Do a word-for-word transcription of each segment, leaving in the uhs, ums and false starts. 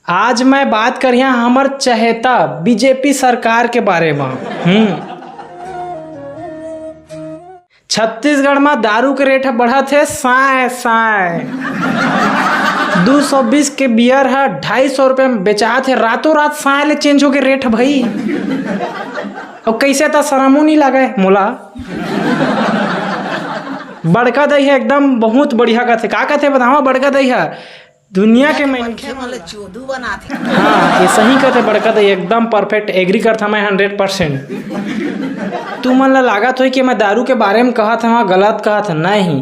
आज मैं बात करिहा हमर चहेता बीजेपी सरकार के बारे म। हम्म। छत्तीसगढ़ म दारू के रेट ह बढ़त हे साय साय। दू सौ बीस के बियर ह ढाई सौ रुपए म बेचात हे, रातों रात साय ले चेंज होके रेट ह भई। अउ कइसे त शरमो नइ लागय मोला। बड़का दई ह एकदम बहुत बढ़िया कथे। का कथे बतावा बड़का दई ह? दुनिया के मनखे मन ला चोदू बनाथे। हाँ, ये सही कहते बड़का दई, एकदम perfect agree करथा मैं hundred percent। तुमन ला लागत होही कि मैं दारू के बारे में कहत हवं, गलत कहत हवं, नहीं।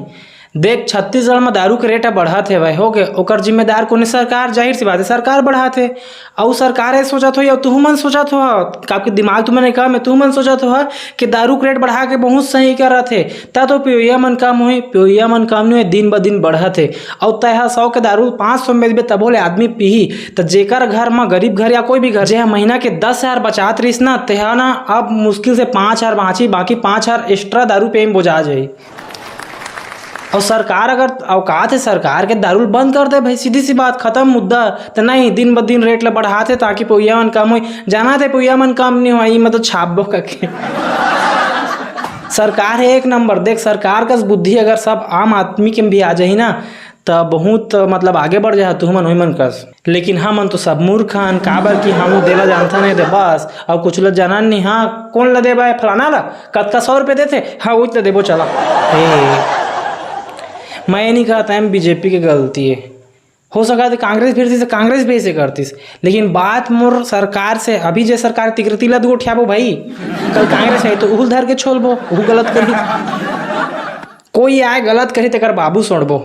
देख, छत्तीसगढ़ में दारू के रेट ह बढ़त हे भाई, हो गए, ओकर जिम्मेदार कोने? सरकार, जाहिर सी बात है, सरकार बढ़ात हे। अउ सरकार ये सोचत होही, अउ तुहू मन सोचत हो, काकि दिमाग तुमन ने कहा, मैं तुहू मन सोचत हो कि दारू के रेट बढ़ा के बहुत सही करत हे। त तो पियोइया मन कम होही, पियोइया मन कम नहीं होही, दिन ब दिन बढ़त हे। अउ तैं ह सौ के दारू पाँच सौ में बेचबे तभो ले आदमी पीही, त जेकर घर म गरीब घर या कोई भी घर, जे ह महीना के दस हजार बचात रहिस ना, तेहा ना अब मुश्किल से पाँच हजार बाँची, बाकी पाँच हजार extra दारू पिये में बोजा जाही। अउ सरकार अगर औकात हे सरकार के, दारू ल बंद कर दे भाई, सीधी सी बात, खत्म मुद्दा। त नहीं, दिन ब दिन रेट ल बढ़ात हे ताकि पियोइया मन कम होही। जानत हे पियोइया मन कम नहीं होही, मैं तो छापबो करके। सरकार हे एक नंबर। देख, सरकार कस बुद्धि अगर सब आम आदमी के भी आ जाही ना, त बहुत, मतलब, आगे बढ़ जाहा तुहू मन ओही मन कस। लेकिन हमन तो सब मूर्ख हन, काबर कि हमू देला जानथन नहीं दे बस, अउ कुछ ल जानन नहीं। हाँ, कोन ल देबे? फलाना ल। कतका? सौ रुपये देथे, हाँ, उच ल देबो, चला। ए, मैं ये नहीं कहत हवं बीजेपी के गलती हे, हो सकत हे कांग्रेस फिरतिस त कांग्रेस भी ऐसे करतिस, लेकिन बात मोर सरकार से, अभी जे सरकार तिकरती ला गोठियाबो भाई, कल कांग्रेस आही त उहू ल धर के छोलबो, उहू गलत करही। कोई आय गलत करही तेकर बाबू सोड़बो।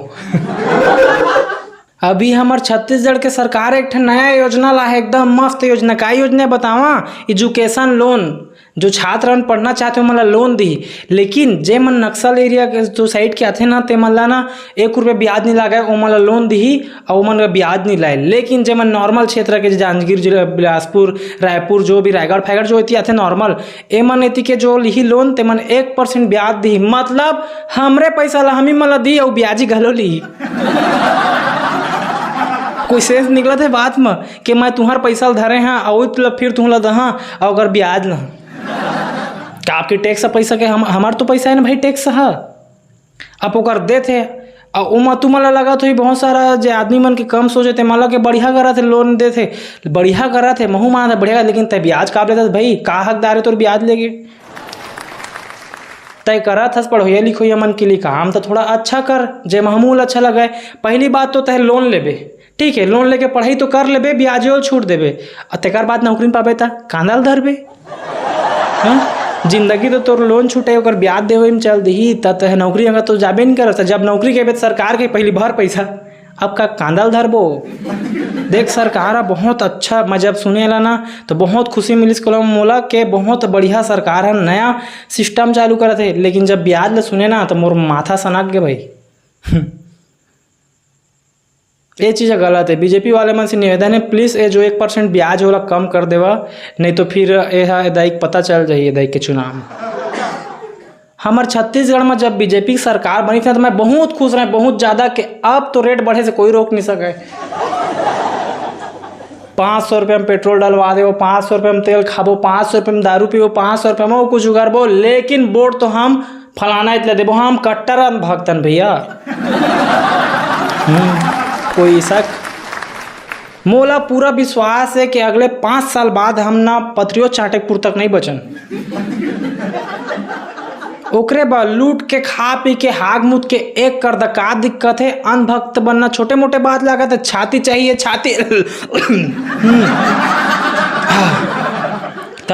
अभी हमर छत्तीसगढ़ के सरकार एक ठन नया योजना ला हे, एकदम मस्त योजना। का योजना बतावा? Education loan। जो छात्र मन पढ़ना चाहत हे, ओमन ला loan दिही। लेकिन जे मन नक्सल area के, जो side के आथे ना, ते मन ला ना एक रुपया ब्याज नहीं लागय, ओमन ला loan दिही अउ ओमन ला ब्याज नहीं लाय। लेकिन जे मन normal क्षेत्र के, जांजगीर जिला, बिलासपुर, रायपुर, जो भी रायगढ़ फायगढ़ जो एती आथे normal, ए मन एती के जो लिही loan, ते मन एक percent ब्याज दिही। मतलब हमरे पैसा ला हमी मन ला दिही अउ ब्याजी घलो लिही। कोई sense निकलत हे बात म? कि मैं तुंहर पैसा ल धरे हंव अउ फिर तुंहला दहंव अउ ओकर ब्याज ल। का आपके tax ह पैसा के? हम, हमर तो पैसा हे ना भाई, tax ह। अब ओकर देथे, अउ ओमा तुमन ला लगत होही बहुत सारा जे आदमी मन के कम सोचे, ते मन ला के बढ़िया करत हे, loan देथे, बढ़िया करत हे, महू मानत हे बढ़िया, लेकिन ते ब्याज काबर लेथस भाई? का हकदार हे तोर ब्याज लेके? तय करत हस पढ़ोइया लिखोइया मन के लिए काम, त थोड़ा अच्छा कर, जे महमूल अच्छा लगे। पहली बात तो तय loan लेबे, ठीक है, loan लेके पढ़ाई तो कर लेबे, ब्याजो छूट देबे, अउ तेकर बाद नौकरी में पाबे त कांदा ल धरबे। हाँ? जिंदगी तो तोर loan छूटे, ओकर ब्याज देवे में चल दिही, त तय नौकरी अगर तो जाबे नहीं करस। जब नौकरी के सरकार के पहली भर पैसा, अब का कांदा ल धरबो? देख, सरकार ह बहुत अच्छा, मैं जब सुने ला ना, तो बहुत खुशी मिलिस कोला मोला के बहुत बढ़िया सरकार ह नया system चालू करत हे। लेकिन जब ब्याज ल सुने ना, तो मोर माथा सनक गे भाई। ये चीज गलत हे। बीजेपी वाले मन से निवेदन हे, please ये जो एक percent ब्याज हे ओला कम कर देवा, नहीं तो फिर ये ह, ये दाई के पता चल जाही, ये दाई के चुनाव में। हमर छत्तीसगढ़ में जब बीजेपी की सरकार बनी थी ना, तो मैं बहुत खुश रहे, बहुत ज्यादा, कि अब तो rate बढ़े से कोई रोक नहीं सके। पाँच सौ रुपये में petrol डलवा देबो, पाँच सौ रुपये में तेल खाबो, पाँच सौ रुपये में दारू पीबो, पाँच सौ रुपये में वो कुछ करबो, लेकिन वोट तो हम फलाना इतला देबो। हम कट्टर अंधभक्त हन भैया। हम्म, कोई शक? मोला पूरा विश्वास हे कि अगले पाँच साल बाद हम ना पथरियो चाटे के पुरतक नहीं बचन। ओकरे बाद लूट के, खा पी के, हाग मुत के एक कर द। का दिक्कत हे? अंधभक्त बनना छोटे मोटे बात लागत हे, छाती चाहिए, छाती। हम्म। त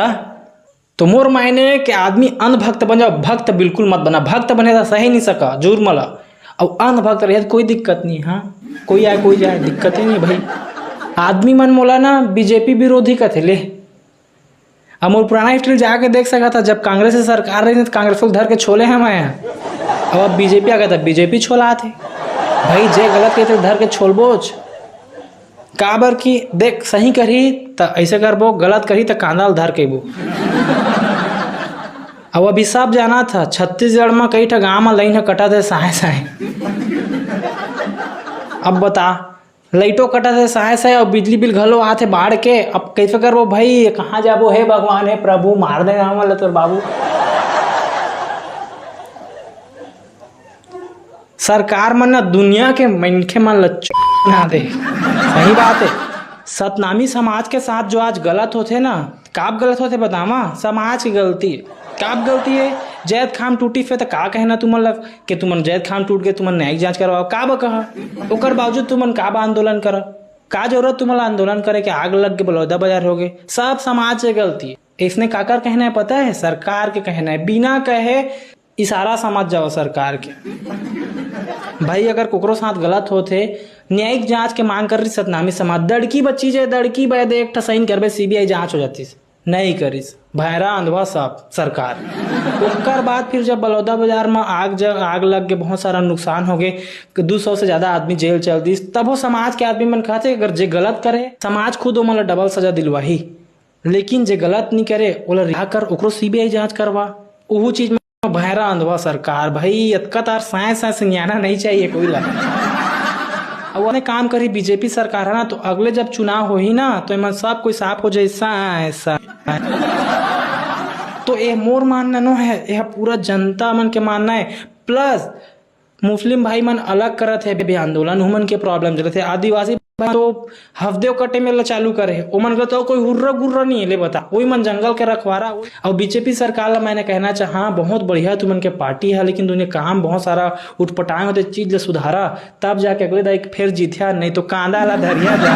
तो मोर मायने के आदमी अंधभक्त बन जाओ, भक्त बिल्कुल मत बना। भक्त बने त सहे नहीं सका, जुर्म ला। अउ अंधभक्त रहे त कोई दिक्कत नहीं, हाँ, कोई आए कोई जाए, दिक्कत ही नहीं भाई। आदमी मन मोला ना बीजेपी विरोधी कथे ले। अब मोर पुराना history जाके देख सकत ह, जब कांग्रेस के सरकार रही त कांग्रेस ल धर के छोले हवं मैं। अब, अब बीजेपी आ गे त बीजेपी छोलात हे। भाई जे गलत कही ते धर के छोलबोच। काबर कि देख, सही करही त ऐसे करबो, गलत करही त कांदा ल धर केबो। अब अभी सब जानत ह, छत्तीसगढ़ म कई ठा गांव म लाइन ह कटत हे साय साय। अब बता, लाइटो कटत हे साय साय, अउ बिजली बिल घलो आत हे बाढ़ के। अब कइसे करबो भाई, कहाँ जाबो? हे भगवान, हे प्रभु, मार दे हमन ल तोर बाबू। सरकार मन न दुनिया के मनखे मन ल बना दे। सही बात हे। सतनामी समाज के साथ जो आज गलत होथे ना, काब गलत होथे बतावा? समाज के गलती। काब गलती हे? जैतखाम टूटी फिर त का कहना तुमन ल, के तुमन जैतखाम टूट गे, तुमन न्यायिक जांच करवाओ, काब कहा? ओकर बावजूद तुमन काब आंदोलन करा? का जरूरत तुमन ल आंदोलन करे के? आग लग के बलौदा बाजार हो गे, सब समाज के गलती। इसने काकर कहना हे पता हे? सरकार के कहना हे। बिना कहे इशारा समझ जाओ सरकार के। भाई, अगर कुकरो साथ गलत होथे, न्यायिक जांच के मांग कर रही सतनामी समाज। दड़की बच्ची जे, दड़की बैद एक ठा साइन करबे, सीबीआई जांच हो जातीस। नहीं करिस। भैरा अंधवा सब सरकार। ओकर बाद फिर जब बलौदा बाजार में आग जग, आग लग के बहुत सारा नुकसान हो गए, दो सौ से ज्यादा आदमी जेल चल दिस, तब वो समाज के आदमी मन कहते, अगर जे गलत करे, समाज खुद ओमन ला डबल सजा दिलवाही। लेकिन जे गलत नहीं करे, ओला रिहा कर, ओकरो सीबीआई जांच करवा। ओहू चीज में भैरा अंधवा सरकार। भाई, अतका तार साय साय सिंगियाना नहीं चाहिए कोई ला। अब ओने काम करी बीजेपी सरकार है ना, तो अगले जब चुनाव होही ना, तो एमन सब कोई साफ हो जाए, साय साय। तो ये मोर मानना नो है, यह पूरा जनता मन के मानना है। प्लस मुस्लिम भाई मन अलग करत हे अभी आंदोलन, उमन के प्रॉब्लम चलत हे। आदिवासी भाई तो हफ्ते कटे मेला चालू करे हे, ओमन के तो कोई हुर्रा गुर्रा नहीं है, ले बता। वही मन जंगल के रखवारा। और बीजेपी सरकार ला मैंने कहना चाहा, बहुत बढ़िया तुमन के पार्टी है, लेकिन तुमने काम बहुत सारा उटपटाए होते चीज ले सुधारा, तब जाके अगले दाई फिर जीतिया, नहीं तो कांदा ला धरिया जा।